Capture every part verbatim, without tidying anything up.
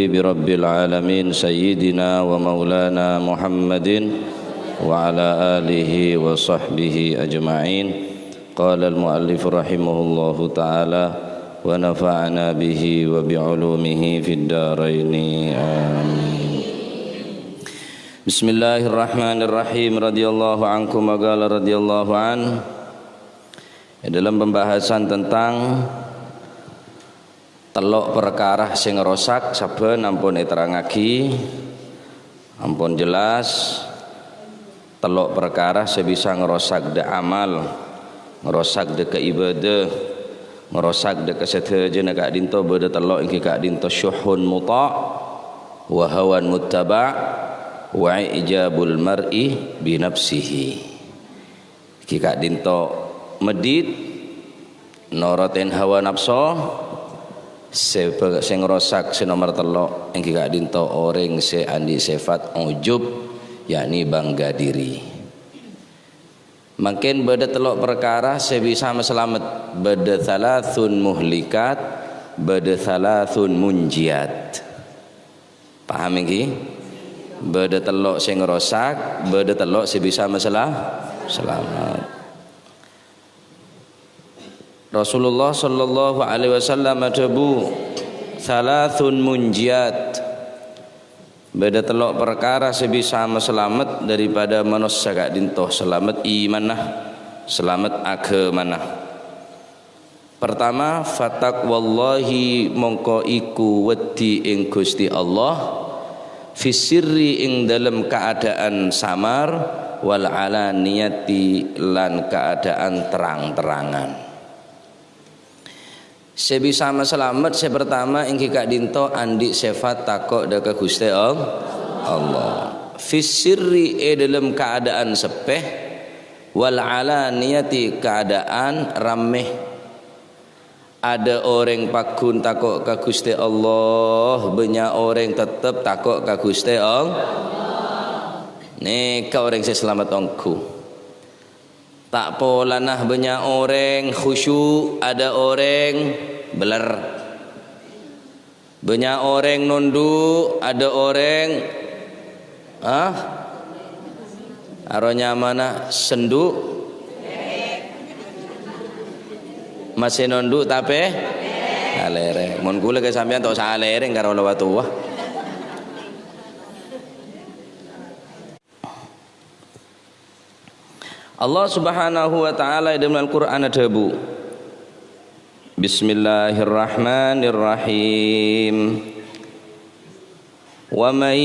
برب العالمين سيدنا ومولانا محمد وعلى آله وصحبه أجمعين. قال المؤلف رحمه الله تعالى ونفعنا به وبعلومه في الدارين. آمين. بسم الله الرحمن الرحيم. رضي الله عنكم وقال رضي الله عنه. È dâlem pembahasan tentang tello' parkara sè ngarosak sabbhân ampon èterrangngaghi, ampon jelas. Tello' parkara sè bisa ngarosak dâ' amal, ngarosak dâ' kaibadah, ngarosak dâ' kasadhâjâna ka'dinto bâdâ tello' èngghi ka'dinto syuhhun muta', wa hawan muttaba', wa i'jabul mar'i bi nafsihi. Èngghi ka'dinto meddhit, noroten hawa napso, sè, sè ngarosak sè nomer tello', èngghi ka'dinto orèng sè andi' sèfat ujub, yakni bangga diri. Mangkèn bâdâ tello' parkara sè bisa masalamet, bâdâ thalathun muhlikat, bâdâ thalathun munjiat. Paham èngghi? Bâdâ tello' sè ngarosak, bâdâ tello' sè bisa masala-, salamet. Rasulullah sallallahu alaihi wasallam adhâbu, "Thalathun munjiat." Bâdâ tello' parkara sè bisa masalamet daripada manossa ka'dinto, salamet imanna, salamet aghâmana. Pertama, fataqwallahi, mongko iku wedi ing Gusti Allah, fis sirri, ing dalem kaadaan samar, wal alaniyati, lan kaadaan terang-terangan. Sè bisa masalamet sè pertama èngghi ka'dinto andi' sèfat tako' dâ' ka Ghustè All-, Allah. Fis sirri, è dalem kaadaan seppè, wal alaniyati, kaadaan rammè. Adâ' orèng pagghun tako' ka Ghustè Allah, bânnya' orèng tettep tako' ka Ghustè Allah. Nèka orèng sè salamet ongghu. Ta' polana bânnya' orèng khusyuk, adâ' orèng bellèr. Bânnya' orèng nondhu', adâ' orèng, ah? Aro nyamana sendhu'. Masè nondhu' tapè salèrèng. Mon kaulâ ka sampèyan ta' osa salèrèng karo la watowa. Allah Subhanahu wa Ta'ala è dâlem Al-Qur'an adhâbu, "Bismillahirrahmanirrahim. Wa man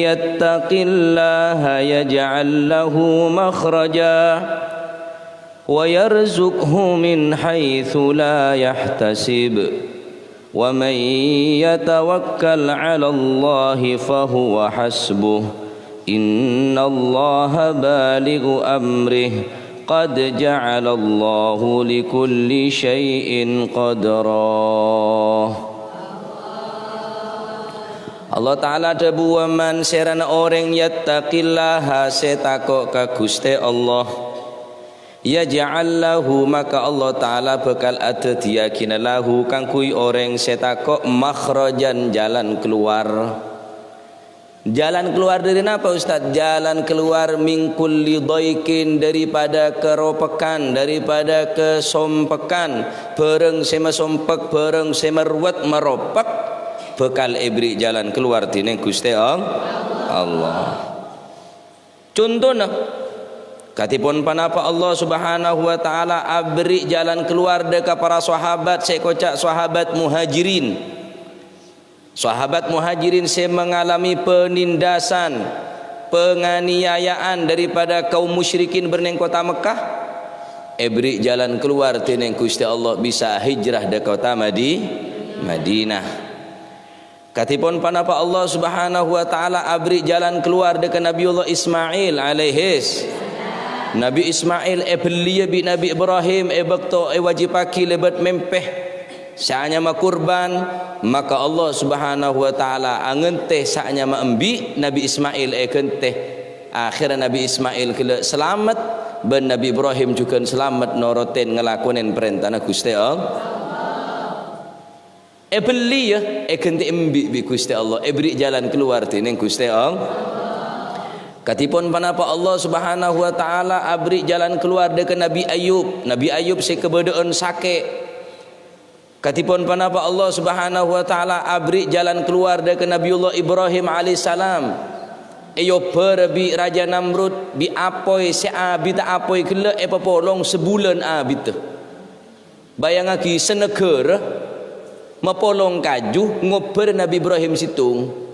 yattaqillaha yaj'al lahu makhraja wa yarzuqhu min haitsu la yahtasib." "Wa man yatawakkal 'alallahi fahuwa hasbuh. Innallaha balighu amrih. Qad ja'alallahu likulli syai'in qadra." Allah Ta'ala adhâbu, "Wa man," sèrana orèng, "yattaqillaha," sè tako' ka Ghustè Allah. "Yaj'al lahu," maka Allah Ta'ala bhâkal adhâddhiyâghina lahu, kaangghuy orèng sè tako', makhrajan, jalan keluar. Jalan keluar dâri napa, Ustaz? Jalan keluar min kulli dhaiqin, daripada karopèkan, daripada kasompekan, bhârâng sè masompek, bhârâng sè maruwet, maropek, bhâkal èberri' jalan keluar dhinèng Ghustè All-, Allah. Contona, kadhipon ponapa Allah Subhanahu wa Ta'ala aberri' jalan keluar dâ' ka para sahabat sè èkoca' sahabat Muhajirin. Sahabat Muhajirin sè mangalami penindasan, panganiyayaan daripada kaum musyrikin bârnèng kottha Mekkah, èberri' jalan keluar dhinèng Ghustè Allah bisa hijrah dâ' kottha Madi-, Madinah. Kadhipon ponapa Allah Subhanahu wa Ta'ala aberri' jalan keluar dâ' ka Nabiyullah Ismail alaihis. Nabi Ismail èbelliyâ bi' Nabi Ibrahim è bâkto èwâjibhâghi lèbât mèmpè sè anyama kurban, maka Allah Subhanahu wa Ta'ala angantè sè anyama embi' Nabi Ismail èghântè. Akhèrra Nabi Ismail ghellâ' salamet, bân Nabi Ibrahim jhughân salamet norotè ngalakonè parèntana Ghustè Allah. Èbelli, ya, èghântè embi' bi' Ghustè Allah, èberri' jalan keluar dhinèng Ghustè Allah. Kadhipon ponapa Allah Subhanahu wa Ta'ala aberri' jalan keluar dâ' ka Nabi Ayub. Nabi Ayub sè kabâdâ'ân sakè'. Kadhipon ponapa Allah Subhanahu wa Ta'ala aberri' jalan keluar dâ' ka Nabiyullah Ibrahim alaihissalam. Èobâr bi' Raja Namrud, bi' apoy sè abiddhâ apoy ghellâ' èpapolong sabulân abiddhâ. Bâjângaghi, sanagârâ mapolong kaju ngobâr Nabi Ibrahim sèttong.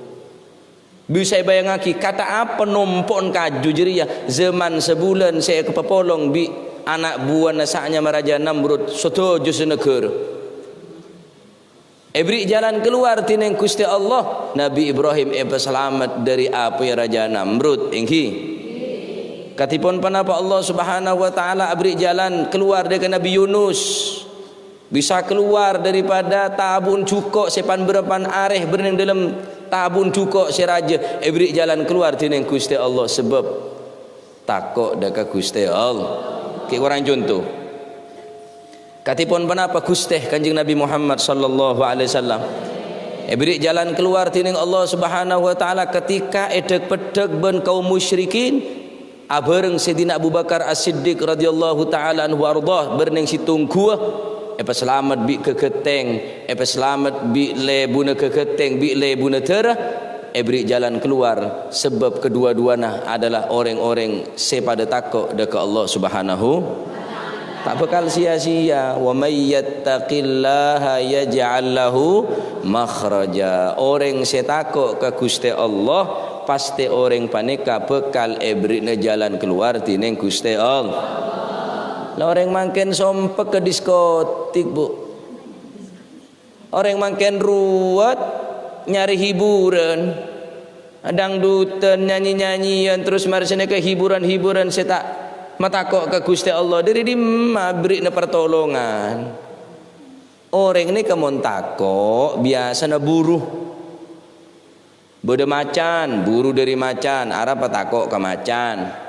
Bisa èbâjângaghi, katha'apa nompo'na kaju jârèya, jhâman sabulân sè èpapolong bi' ana' buwâna sè anyama Raja Namrud, sadhâjâ sanagârâ. Èberri' jalan keluar dhinèng Ghustè Allah, Nabi Ibrahim èpasalamet dâri apoy Raja Namrud, èngghi. Kadhipon ponapa Allah Subhanahu wa Ta'ala aberri' jalan keluar dâ' ka Nabi Yunus? Bisa keluar daripada tabu'na jhuko' sè pan-bârâmpan arè bârnèng dâlem tabu'na jhuko' sè rajâ, èberri' jalan keluar dhinèng Ghustè Allah, sabâb tako' dâ' ka Ghustè Allah. Ghi' korang conto. Kadhipon ponapa Ghustè Kanjeng Nabi Muhammad sallallahu alaihi wasallam èberri' jalan keluar dhinèng Allah Subhanahu wa Ta'ala ketika èdhâk-peddhâk bân kaum musyrikin, abhâreng Sayyidina Abu Bakar As-Siddiq radhiyallahu ta'ala anhu wa ardhah, bârnèng sèttong ghuwâ, èpasalamet bi' ghâghâtèng, èpasalamet bi' lèbuna ghâghâtèng, bi' lèbuna dârâ, èberri' jalan keluar, sabâb kadhuwâ-dhuwâna adalah orèng-orèng sè padâ tako' dâ' ka Allah Subhanahu. Ta' bhâkal sia-sia. "Wa may yattaqillaha yaj'al lahu makhraja." Orèng sè tako' ka Ghustè Allah, pastè orèng panèka bhâkal èberri'na jalan keluar dhinèng Ghustè Allah. La, orèng mangkèn sompek ka diskotik, Bu. Orèng mangkèn ruwet nyarè hiburan. Dangdutan, nyanyi-nyanyian, terros marè sanèka hiburan-hiburan sè ta' matako' ka Ghustè Allah. Dâri dimma aberri'na partolongan? Orèng nèka mon tako', biyasana buru. Bâdâ macan, buru dâri macan, arapa tako' ka macan.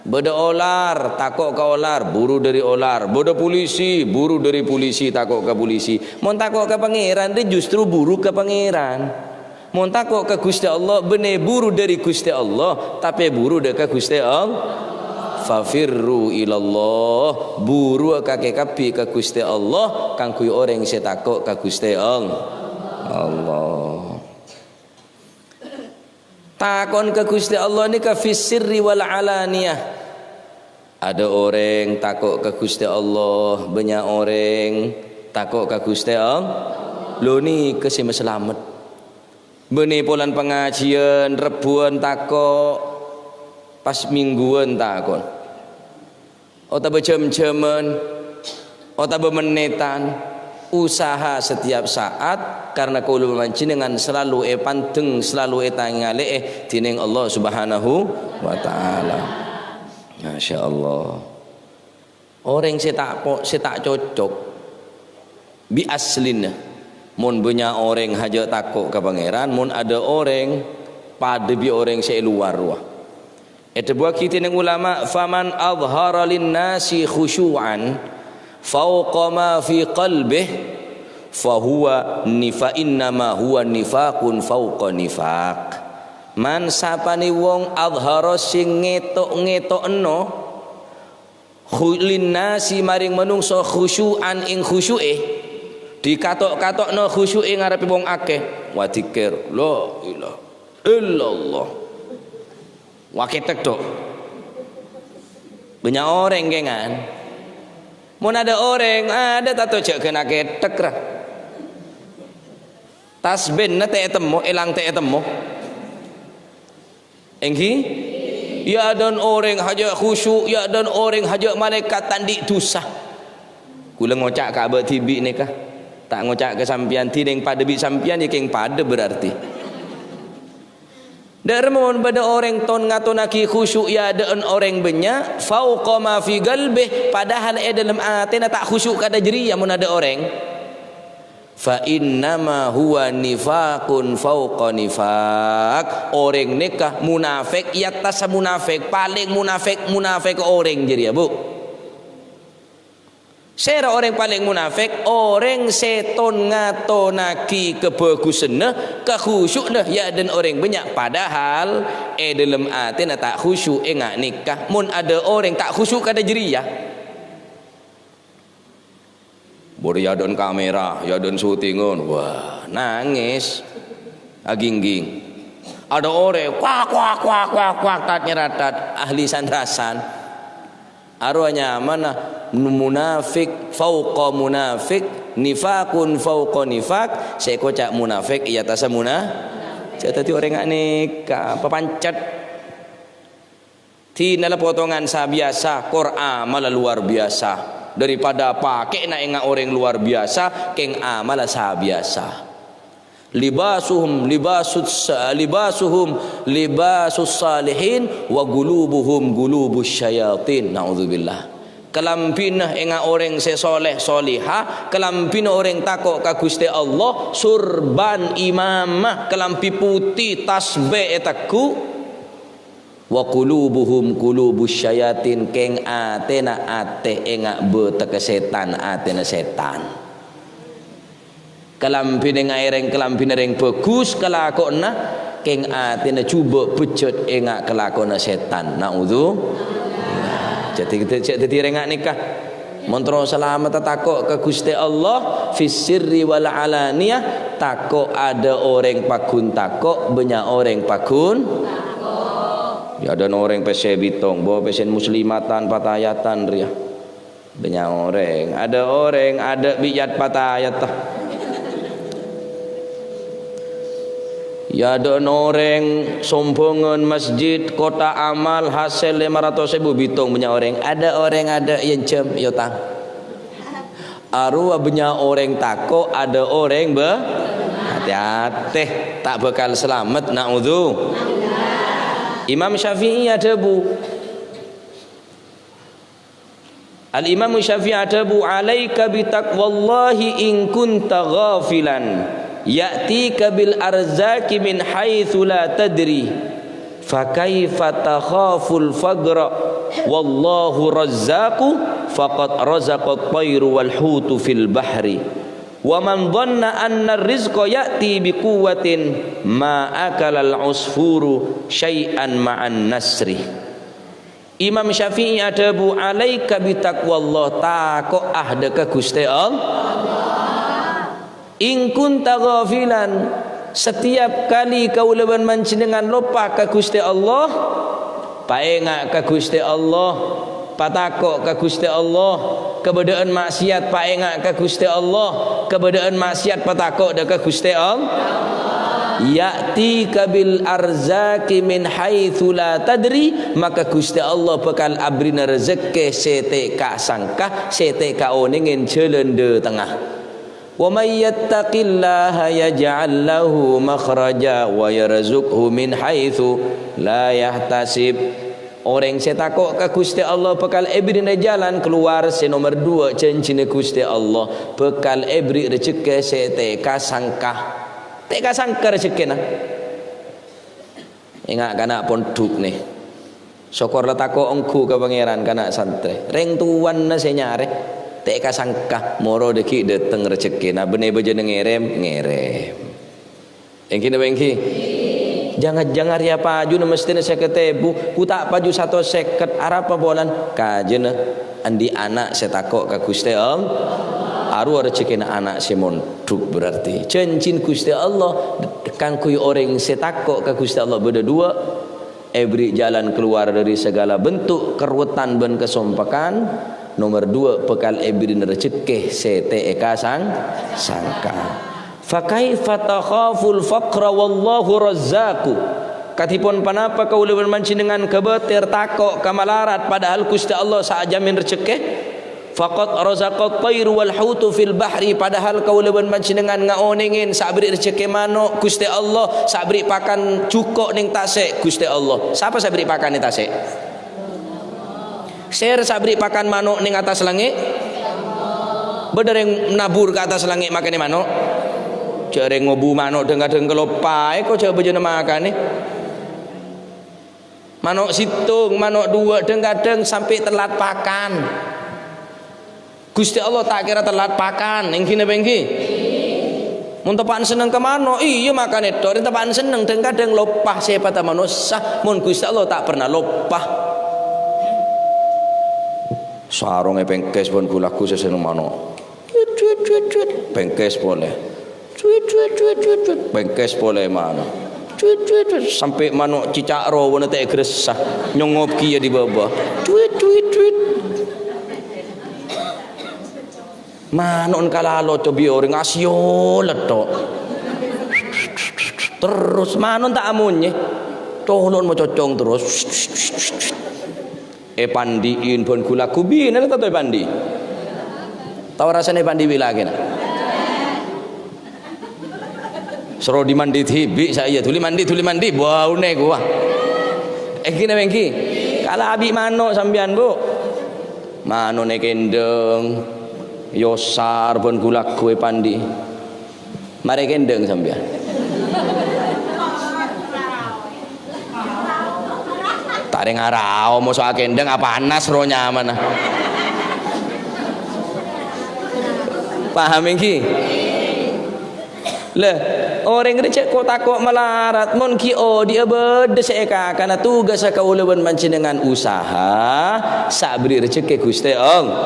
Bâdâ olar, tako' ka olar, buru dâri olar. Bâdâ pulisi, buru dâri pulisi, tako' ka pulisi. Mon tako' ka Pangèran, rè justru buru ka Pangèran. Mon tako' ka Ghustè Allah, bânnè buru dâri Ghustè Allah, tapè buru dâ' ka Ghustè Allah. "Fafirru ilallah," buruwâ kakè kabbhi ka Ghustè Allah, kaangghuy orèng sè tako' ka Ghustè Allah. Allah. Tako'na ka Ghustè Allah nèka fis sirri wal alaniyah. Adâ' orèng tako' ka Ghustè Allah, bânnya' orèng tako' ka Ghustè Allah. Lo nèka sè masalamet. Bânnè polana pangajiân, rebbhuwân tako', pas mèngguwân tako'. Otabâ jhâm-jhâman, otabâ mennètan, usaha setiap saat, karna kaulâ panjhennengngan salalu èpandeng, salalu ètangalè'è dhinèng Allah Subhanahu wa Ta'ala. Masya Allah. Orèng sè ta' po-, sè ta' cocok bi' aslina. Mon bânnya' orèng hajâ tako' ka Pangèran, mon adâ' orèng padâ bi' orèng sè è lowar rowa. Èdhâbuwâghi dhinèng ulama, "Faman adhhara lin-nasi khusyu'an fauqa ma fi qalbih, fahuwa nifa-, innama huwa nifaqun fauqa nifaq." Man sapanè wong adhhara sè ngèto'-ngèto'no khu-, lin-nasi maring manungsa khusyu'an ing khusyu'è, dikato'-kato'no khusyu'è ngarepè wong akè. Wa dzikir, la ilaha illallah. Wa kètèk, Dok. Bânnya' orèng kèngan. Mon adâ' orèng, adâ' tato jhâ' ghâna kètèk, ra. Tasbèna ta' ètemmo, èlang ta' ètemmo. Èngghi? Yâ adâ'na orèng hajâ khusyuk, yâ adâ'na orèng hajâ malaèkat ta' andi' dhusa. Kaulâ ngoca' ka abâ' dhibi' nèka. Ta' ngoca' ka sampèyan, dhinèng padâ bi' sampèyan, yâ kèng padâ berarti. Dâ'remma mon bâdâ orèng ton-ngatonnaghi khusyuk è adâ'na orèng bânnya', fauqa ma fi qalbih, padahal è dâlem atèna ta' khusyuk kadâ' jârèya mon adâ' orèng. Fa innama huwa nifaqun fauqa nifaq. Orèng nèka munafik è attassa munafik, palèng munafik, munafik orèng jârèya, Bu. Sèra orèng palèng munafik? Orèng sè ton-ngatonnaghi kabhâghusânna, kakhusyu'na, ya, dân orèng bânnya', padahal è dhâlem atèna ta' khusyu'. Enga' nèka, mon adâ' orèng ta' khusyu' kadhâ' jârèya, bâriyâ adâ'ân kamera, ya, adâ'ân syutingan, wah, nangès, agingging. Adâ' orèng, kwak, kwak, kwak, kwak, kwak, tat-nyeratat, ahli san-rasan. Arowa nyamana munafik fauqa munafik, nifaqun fauqa nifaq, sè èkoca' munafik è attassa muna-, jâ' dhâddhi orèng nga' nèka, papancet. Dinala potongan sabiyasa, kor amalla luar biyasa. Daripada pakè'na enga' orèng luar biyasa, kèng amalla sabiyasa. Libasuhum libasus-, libasuhum libasus salihin wa gulubuhum gulubus syayatin. Naudzubillah. Kalambhina enga' orèng sè soleh solihah, kalambhina orèng tako' ka Ghustè Allah, surban imamah, kalambhi putè, tasbih ètegghu'. Wa qulubuhum qulubus syayatin, kèng atèna atè enga' bâtekka sètan, atèna sètan. Kalambhina enga' orèng kalambhina orèng bhâghus kalakowanna, kèng atèna jhubâ' bhejjhât enga' kalakowanna sètan. Naudzu-, jâ' dhâddhi, jâ' dhâddhi orèng nga' nèka. Mon terro salamedda tako' ka Ghustè Allah, fis sirri wal alaniyah, tako' adâ' orèng pagghun tako', bânnya' orèng pagghun. Ya, adâ' orèng pèssè bitong, bo pèssèna muslimatan, patayatan rèya. Bânnya' orèng, adâ' orèng, adâ' bi' yat patayat, ta. Ya, adâ' orèng sombhângan masjid, kotak amal, hasèl lèma ratos èbu bitong, bânnya' orèng. Adâ' orèng, adâ' yènjhâm, yotang. Arowa bânnya' orèng tako', adâ' orèng bâ-, atè-atè, ta' bhâkal salamet, naudzu. Imam Syafi'i adhâbu, Al-Imam Syafi'i adhâbu, "Alaika bi taqwallahi in kunta ghafilan, ya'tika bil arzaqi min haitsu la tadri, fa kaifa takhaful faqra, wallahu razzaqu, faqad razaqat thairu wal hutu fil bahri. Wa man dhanna anna rizqa ya'ti bi quwwatin, ma akalal usfuru syai'an ma'an nasri." Imam Syafi'i adhâbu, "Alaika bi taqwallah, tako'a dâ' ka Ghustè Allah. In kunta ghafilan, setiap kali kaulâ bân panjhennengngan loppa ka Ghustè Allah, paènga' ka Ghustè Allah, patako' ka Ghustè Allah, kabâdâ'ân ma'siyat paènga' ka Ghustè Allah, kabâdâ'ân ma'siyat patako' dâ' ka Ghustè Allah. Ya'tika bil arzaqi min haitsu la tadri, maka Ghustè Allah bhâkal aberri'na rejekkè sè ta' èkasangka, sè ta' èkaonèngè jhâlân dâtengnga. Wa may yattaqillaha yaj'al lahu makhraja wa yarzuqhu min haitsu la yahtasib." Orèng sè tako' ka Ghustè Allah bhâkal èberri'na jhâlân kalowar sè nomer duwâ', jhânjhina Ghustè Allah, bhâkal èberri' rejekkè sè ta' èkasangka. Ta' èkasangka rejekkèna. Enga' kana' pondhuk, nè. Sokor la tako' ongghu ka Pangèran kana' santrè. Rèng towana sè nyarè. Ta' èkasangka, moro dâggi' dâteng rejekkèna, bânnè bâjâna ngèrèm, ngèrèm. Èngghi napa èngghi? Jhângan-jhângan rèya pajuna mesthèna sèket èbu, ghu ta' paju satos sèket, arapa polana? Kajâna andi' ana' sè tako' ka Ghustè Allah. Arowa rejekkèna ana' sè mondhuk berarti. Jhânjhina Ghustè Allah kaangghuy orèng sè tako' ka Ghustè Allah bâdâ duwâ'. Èberri' jhâlân kalowar dâri saghâlâ bentuk karuwettan bân kasompakan. Nomer duwâ', bhâkal èberri'na rejekkè sè ta' èkasang-, sangka. "Fa kaifa takhaful faqra wallahu razzaqu?" Kadhipon ponapa kaulâ bân panjhennengngan kabâtèr tako' ka malarat, padahal Ghustè Allah sè ajhâmin rejekkè? "Faqad razaqat thairu wal hutu fil bahri," padahal kaulâ bân panjhennengngan ngaonèngè sè aberri' rejekkè mano' Ghustè Allah, sè aberri' pakan jhuko' neng tasè' Ghustè Allah. Sapa sè aberri' pakan neng tasè'? Sèra sè aberri' pakan mano' neng attas langngè'? Bâdâ rèng nabur ka attas langngè' makanè mano'? Jhâ' rèng ngobu mano' dhâng-kadhâng kaloppaè, ko' jhâ' bâjâna makanè. Mano' sèttong, mano' duwâ', dhâng-kadhâng sampè' tellat pakan. Ghustè Allah ta' kèra tellat pakan, èngghi napa èngghi? Mon teppa'an senneng ka mano', iyâ makan ètto', rèng teppa'an senneng, dhâng-kadhâng loppa sèpatta manossa, mon Ghustè Allah ta' pernah loppa. Sarongè pèngkès bân ghu-lagghu sè senneng mano'. Cuit, cuit, cuit, cuit. Pèngkès polè. Cuit, cuit, cuit, cuit, cuit. Pèngkès polè mano'. Cuit, cuit, cuit. Sampè' mano' cèca' rowana ta' ègressa. Nyongop kèya è bâbâ. Cuit, cuit, cuit. Mano'na kalalo cobi orèng asèyolèt, to'. Terros mano'na ta' amonyè. Colo'na macocong terros. Èpandi'in bân ghu-lagghu, binèna tanto èpandi'. Tao rassana èpandi' bi' lakèna? Soro dhi-mandhi dhibi' saja, dhuli mandi, dhuli mandi, bauna kowa. Èngghi napa èngghi? Kala abi' mano' sampèyan, Bu. Mano'na èkèndhâng, èyosar bân ghu-lagghu èpandi'. Marè kèndhâng sampèyan. Ta' rèng arao, moso akèndhâng, apanas ro nyamana. Paham èngghi? Lah, orèng rèya jhâ' ko-tako' malarat, mon ghi' odi'â bâdâ sè èkakana, tugassa kaulâ bân panjhennengngan usaha, sè aberri' rejhekkè Ghustè Allah.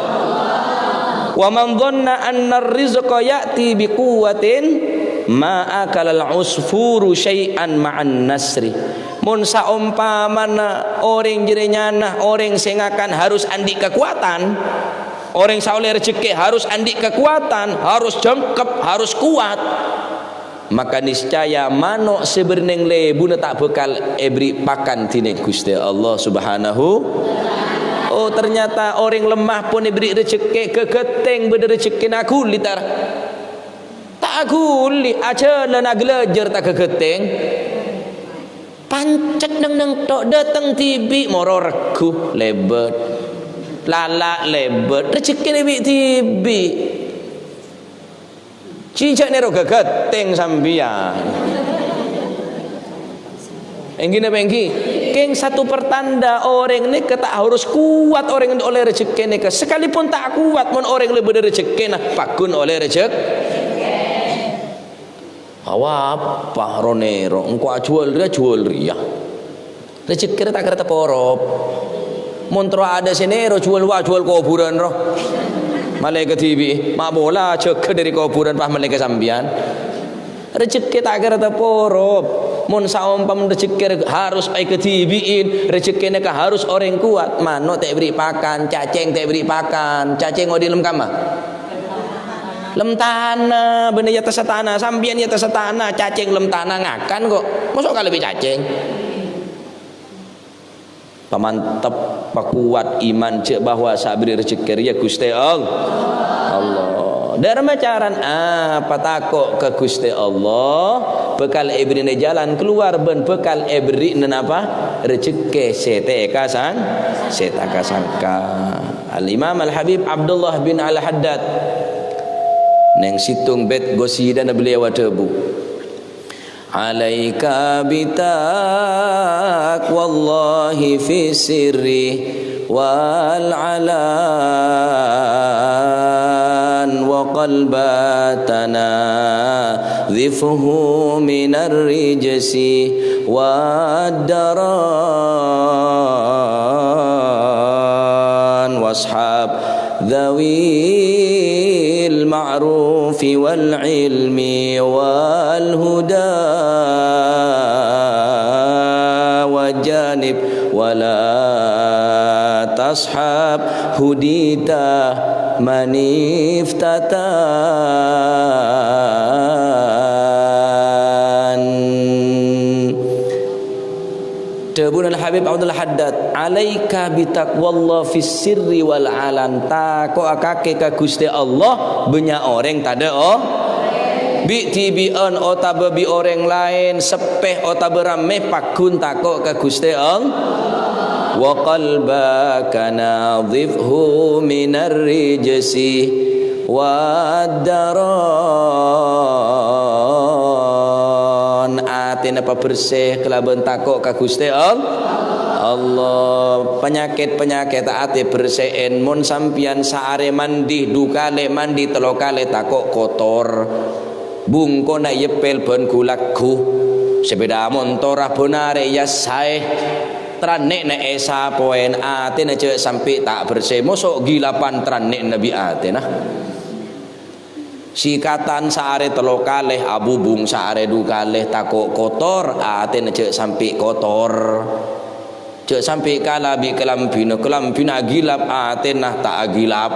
"Wa man dhanna annar rizqa ya'ti bi quwwatin ma akalal usfuru syai'an ma'an nasri." Mon saompamana orèng jârèya nyana orèng sè ngakan harus andi' kakowadhân, orèng sè ollè rejhekkè harus andi' kakowadhân, harus jhângkep, harus kowat. Maka niscaya mano' sè bârnèng lèbuna ta' bhâkal èberri' pakan dhinèng Ghustè Allah Subhanahu. Oh, ternyata orèng lemah pon èberri' rejhekkè ghâghâtèng bâdâ rejhekkèna aghuli, ta' ra? Ta' aghuli, ajhâlân aghâlâjâr ta' ghâghâtèng. Pancet neng-neng to', dâteng dhibi', moro regghu lèbât, lala' lèbât, rejhekkèna bi'-dhibi'. Jhâ' nèro ghâghâtèng sampèyan. Èngghi napa èngghi? Kèng satu pertanda orèng nèka ta' harus kowat orèng ollè rejhekkè nèka. Sakalipun ta' kowat, mon orèng la bâdâ rejhekkèna, pagghun ollè rejhek-, Awapa ro-nèro, engko' ajhuwâl rèya, jhuwâl rèya. Rejhekkè rèya ta' kèra taporop. Mon terro adâ' sè nèro, jhuwâl wa-, jhuwâl kobhurân ro. Malè kadhibi', ma' pola jâgâ dâri kobhurân pas malè ka sampèyan. Rejhekkè ta' kèra taporop. Mon saompama rejhekkè re-, harus èkadhibi'in, rejhekkè nèka harus orèng kowat. Mano' ta' èberri' pakan, cacèng ta' èberri' pakan, cacèng odi' è lem kamma. Lem tana, bânnè è attassa tana, sampèyan è attassa tana, cacèng lem tana ngakan ko'. Moso' kalabhi cacèng. Pamantep, pakowat iman jâ' bahwa sè aberri' rejhekkè rèya Ghustè All-, Allah. Dârâmma carana apa tako' ka Ghustè Allah, bhâkal èberri'na jalan kalowar bân bhâkal èberri'na napa? Rejhekkè sè ta' èkasang-, sè ta' èkasangka. Al-Imam Al-Habib Abdullah bin Al-Haddad neng sèttong bait ghosidana beliau adhâbu, "Alaika bitaqwallahi fis sirri wal alan, wa qalbaka nadhifhu minar rijsi wad daran, washab dhawil ma'rufi wal ilmi wal huda, wa janib wa la tashab, hudita man iftatan." Dhâbuna Al-Habib Abdul Haddad, "Alaika bitaqwallah fis sirri wal alan." Tako'a kakè ka Ghustè Allah, bânnya' orèng tadâ', oh. Bi'-dhibi'ân otabâ bi' orèng laèn, seppè otabâ rammè, pagghun tako' ka Ghustè Allah. "Wa qalbaka nadhifhu minar rijsi wad daran." Atèna pabersè kalabân tako' ka Ghustè All-, Allah. Panyakèt-panyakèt atè bersè'èn. Mon sampèyan saarè mandi, du kalè mandi, tello kalè tako' kotor. Bungkona èyèppèl bân ghu-lagghu. Sepèda montorra bân arè èyassaè. Trannè'na èsapoèn, atèna jhâ' sampè' ta' bersè. Moso' ghilapan trannè'na bi' atèna. Sikatan saarè tello kalè, abubung saarè du kalè, tako' kotor, atèna jhâ' sampè' kotor. Jhâ' sampè' kala bi' kalambhina, kalambhina aghilap, atèna ta' aghilap.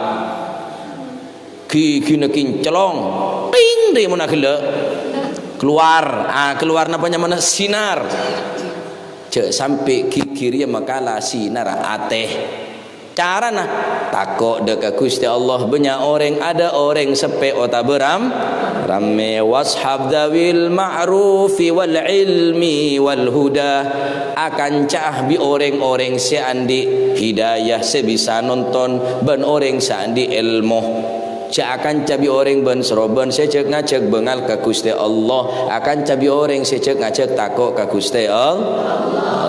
Ghighina kinclong, ting, rè mon aghellâ'. Kalowar, ah, kalowar napa nyamana? Sinar. Jhâ' sampè' ghighi rèya makala sinarra atè. Carana, tako' dâ' ka Ghustè Allah, bânnya' orèng, adâ' orèng seppè otabâ ram-, rammè. Washab dzawil ma'rufi wal ilmi wal huda. Akanca'a bi' orèng-orèng sè andi' hidayah, sè bisa nonton, bân orèng sè andi' èlmo. Jhâ' akanca bi' orèng bân-sèrobân sè jhâk-ngajhâk bângal ka Ghustè Allah. Akanca bi' orèng sè jhâk-ngajhâk tako' ka Ghustè All-,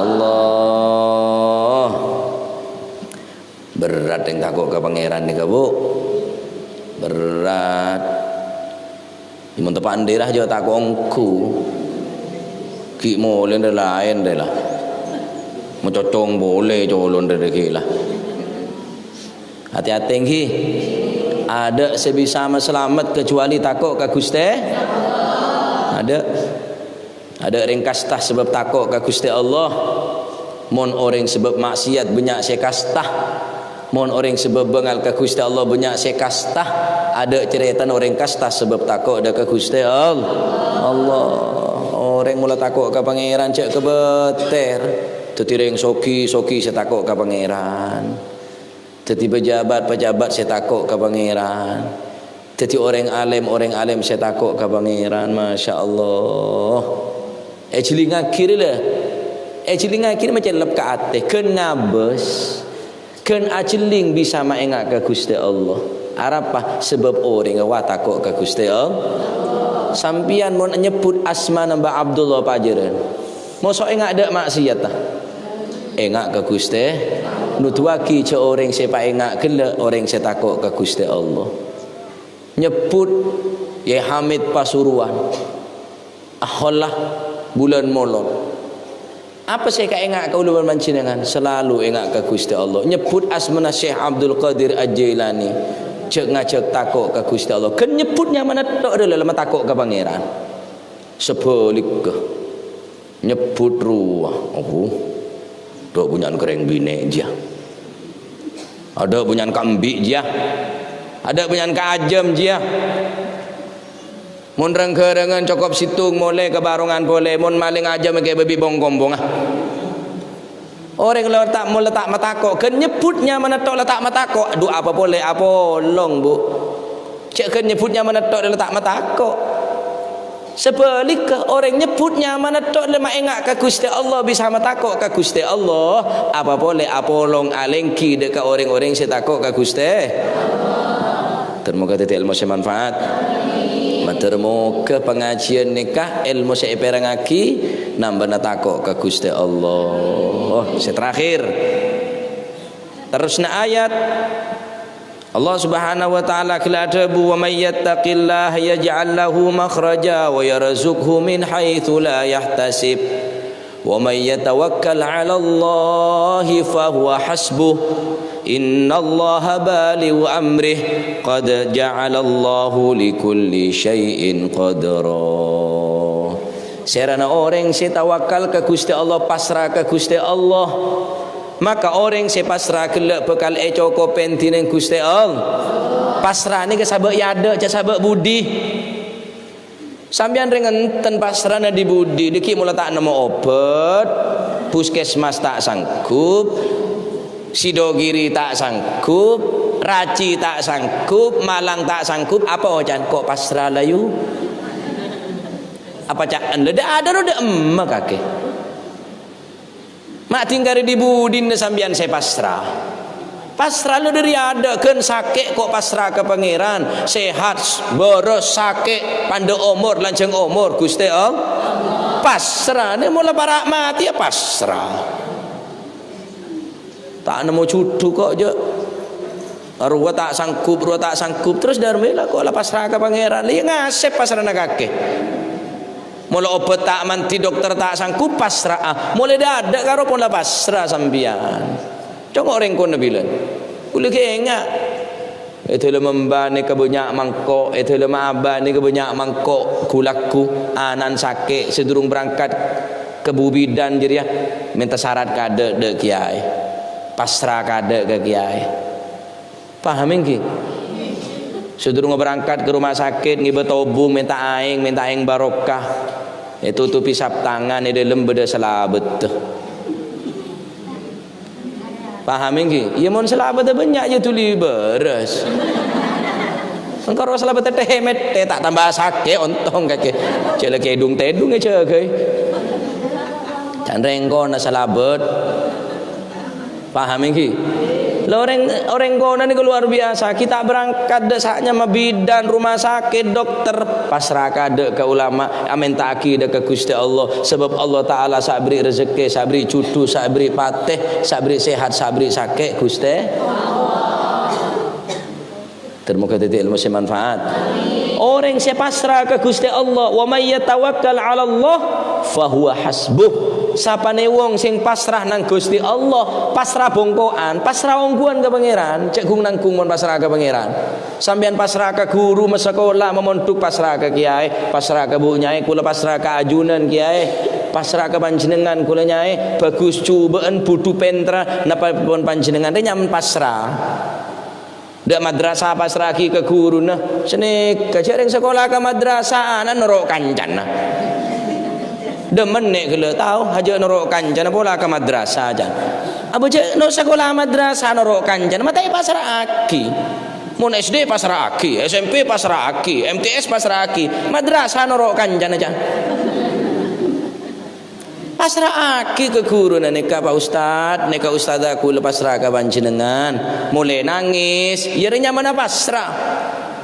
Allah. Berrâ' rèng tako' ka Pangèran nèka, Bu. Berrâ'. Mon teppa'an dhârâ jhâ' tako' ongghu. Ghi' molè dhâ' laèn dhâ' la. Macocong polè colon dhâ' ghi' la. Ati-ati, ènggi. Adâ' sè bisa masalamet kecuali tako' ka Ghustè. Adâ'. Adâ' rèng kasta sabâb tako' ka Ghustè Allah. Mon orèng sabâb ma'siyat bânnya' sè kasta. Mon orèng sabâb bângal ka Ghustè Allah bânnya' sè kasta. Adâ' carètana orèng kasta sabâb tako' dâ' ka Ghustè All-, Allah. Orèng mola tako' ka Pangèran jhâ' kabâtèr. Dhâddhi rèng sogi-sogi sè tako' ka Pangèran. Dhâddhi pejabat-pejabat sè tako' ka Pangèran. Dhâddhi orèng alèm, orèng alèm sè tako' ka Pangèran, masya Allah. Èjhilingngaghi rè la. Èjhilingngaghi rè macellep ka atè, ghân ngabâs. Ghân ajhelling bisa maènga' ka Ghustè Allah. Arapa? Sabâb orèng wa tako' ka Ghustè Allah. Sampèyan mon nyebbhut asmana Mbah Abdullah Pajhârân. Moso' ènga' dâ' ma'siyat, ta? Ènga' ka Ghustè. Noduwâghi jhâ' orèng sè paènga' ghellâ' orèng sè tako' ka Ghustè Allah. Nyebbhut Yai Hamid Pasuruan. Aholla bulân Molod. Apa sè èkaènga' kaulâ bân panjhennengngan? Salalu ènga' ka Ghustè Allah. Nyebbhut asmana Syekh Abdul Qadir Al-Jailani. Jhâk-ngajhâk tako' ka Ghustè Allah. Ghân nyebbhut nyamana tok rè la matako' ka Pangèran. Sabhâligghâ. Nyebbhut rowa, oh, dâ' bânnya'an ka rèng binè' jiyâ. Adâ' bânnya'an ka embi' jiyâ. Adâ' bânnya'an ka ajâm jiyâ. Mon rang-ghârângan cokop sèttong molè ka bârongan polè, mon malèng ajâm èkè bâbi bong-kompongnga. Orèng la ta', mon la ta' matako', ghân nyebbhut nyamana tok la ta' matako'. Adhu, apa polè apolong, Bu. Jhâ' ghân nyebbhut nyamana tok la ta' matako'. Sabhâligghâ, orèng nyebbhut nyamana tok la maènga' ka Ghustè Allah, bisa matako' ka Ghustè Allah. Apa polè apolong alèngghi dâ' ka orèng-orèng sè tako' ka Ghustè. Ter moga dhâddhi èlmo sè manfaat. Mator moga pangajiyân nèka èlmo sè èpèrengngaghi nambâna tako' ka Ghustè Allah. Oh, sè terakhir. Terrosna ayat. Allah Subhanahu wa Ta'ala ghellâ' adhâbu, "Wa may yattaqillaha yaj'al lahu makhraja wa yarzuqhu min haitsu la yahtasib." "Wa may yatawakkal 'alallahi fa huwa hasbuh. Innallaha balighu amrih. Qad ja'alallahu likulli syai'in qadra." Sèrana orèng sè tawakkal ka Ghustè Allah, pasra ka Ghustè Allah, maka orèng sè pasra ghellâ' bhâkal ècokobhi dhinèng Ghustè Allah. Pasra nèka sabâ' è adâ', jhâ' sabâ' budi. Sampèyan rèng enten pasrana dhi-budhi, dhâggi' mola ta' nemmo obât, puskesmas ta' sanggup, Sidogiri ta' sanggup, Raci ta' sanggup, Malang ta' sanggup, apa oca'an? Ko' pasra la, yu? Apa ca'en la, dâ' adâ' ro dâ' emma kakè. Ma' dhing karè dhi-budhina sampèyan sè pasra? Pasra lo dhâri adâ', ghân sakè' ko' pasra ka Pangèran. Sehat, bârâs, sakè', pandâ' omor, lanjhâng omor, Ghustè, oh. Pasra, nè mola para' matè, ya pasra. Ta' nemmo jhudhu ko', jâ'. Rowa ta' sanggup, rowa ta' sanggup. Terros dhârmè la ko' la pasra ka Pangèran. Iyâ ngasèp pasrana kakè. Mola obât ta' mandhi, dokter ta' sanggup, pasra'a. Molè dhâ-, adâ' karo pola pasra sampèyan. Cong orèng kono bilân. Kulâ ghi' enga'. È dhâlem embâ nèka bânnya' mangko', è dhâlem abâ nèka bânnya' mangko', ghu-lagghu, ana'na sakè', sè durung berangkat ka bu-bidan jârèya, mènta syarat kaadâ' dhâ' kèyaè. Pasra kaadâ' ka kèyaè. Paham ènggi? Sadurungnga berangkat ka rumah sakit, ngibâ tobung, mènta aèng, mènta aèng barokah. Ètotobhi sap tangan, è dhâlem bâdâ salabâddhâ. Paham ènggi? Iyâ, mon salabâddhâ bânnya', iyâ dhuli bârâs. Engko' rowa salabâddhâ tè-mètè, ta' tamba sakè', ontong kakè. Jhâ' la kèdung-tèdung èjâgâi. Can rèng kona salabât. Paham ènggi? Lha orèng, orèng kona nèko luar biasa. Kita berangkat dâ' sa'nya ma bidan, rumah sakit, dokter. Pasra kaadâ' ka ulama, amènta'aghi dâ' ka Ghustè Allah. Sabâb Allah Ta'ala sè aberri' rejekkè, sè aberri' jhudhu, sè aberri' patè, sè aberri' sehat, sè aberri' sakè', Ghustè. Ter-, moga dhâddhi èlmo sè manfaat. Orèng sè pasra ka Ghustè Allah, "Wa may yatawakkal 'alallah fahuwa hasbuh." Sapanè wong sè pasra nang Ghustè Allah, pasra bhungko'an, pasra ongghuwân ka Pangèran, jhâ' gung-nanggung mon pasra ka Pangèran. Sampèyan pasra ka ghuru, masakola, mamondhuk, pasra ka kèyaè, pasra ka bu' nyaè, kulâ pasra ka ajunan kèyaè, pasra ka panjhennengngan kulâ nyaè, bhâghus jhubâ'ân, budhu pènterra, napa pon panjhennengngan, rè nyaman pasra. Dâ' madrasah pasra'aghi ka ghuruna. Sanèka jhâ' rèng sakola ka madrasah, ana' noro' kancana. Dâ' mennè' ghellâ' tao, hajâ' noro' kancana pola ka madrasah, can. Abâ' jhâ' no-, sakola madrasah noro' kancana, ma' ta' èpasra'aghi. Mon S D pasra'aghi, S M P pasra'aghi, M T S pasra'aghi, madrasah noro' kancana, can. Pasra'aghi ka ghuruna, "Nèka, Pak Ustad, nèka ustadzah kulâ pasra ka panjhennengngan." Molè nangès, iyâ rè nyamana pasra.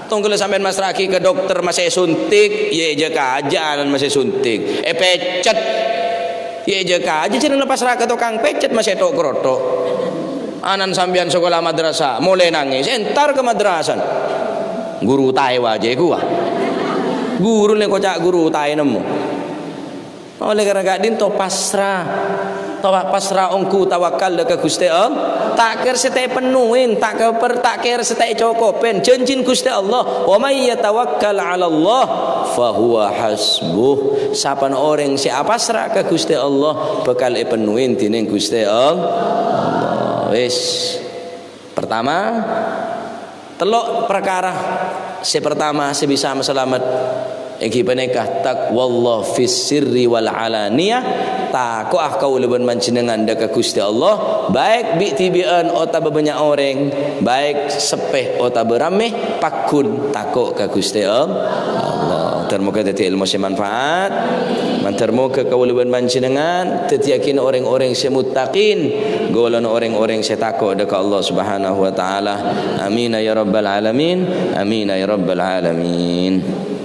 Tongghâlla sampèyan masra'aghi ka dokter, masè èsuntik, iyâ èjâ kajâ anan masè èsuntik. Èpècet, iyâ èjâ kajâ, jhârèng la pasra ka tokang pècet masè ètho'-krotho'. Anan sampèyan sakola madrasah, molè nangès, èntar ka madrasah. Ghuru taè wajâ ghuwa. Ghuru nèko ca' ghuru taè nemmo. Olè karana ka'dinto pasra. Tawa-, pasra ongghu tawakal dâ' ka Ghustè Allah. Ta' kèra sè ta' èpennowè, ta' kèper-, ta' kèra sè ta' ècokobhi. Jhânjhina Ghustè Allah, "Wa may yatawakkal 'alallah fahuwa hasbuh." Sapana orèng sè apasra ka Ghustè Allah, bhâkal èpennowè dhinèng Ghustè Allah. Wis. Pertama, tello' parkara. Sè pertama sè bisa masalamet ènggi panèka taqwallah fis sirri wal alaniyah, tako'a kaulâ bân panjhennengngan dâ' ka Ghustè Allah, baik bi'-dhibi'ân otabâ bânnya' orèng, baik seppè otabâ rammè, pagghun tako' ka Ghustè Allah. Ter-moga dhâddhi èlmo sè manfaat. Mandhâr moga kaulâ bân panjhennengngan dhâddhiyâghinah orèng-orèng sè muttaqin, golonganna orèng-orèng sè tako' dâ' ka Allah Subhanahu wa Ta'ala. Amin ya rabbal alamin. Amin ya rabbal alamin.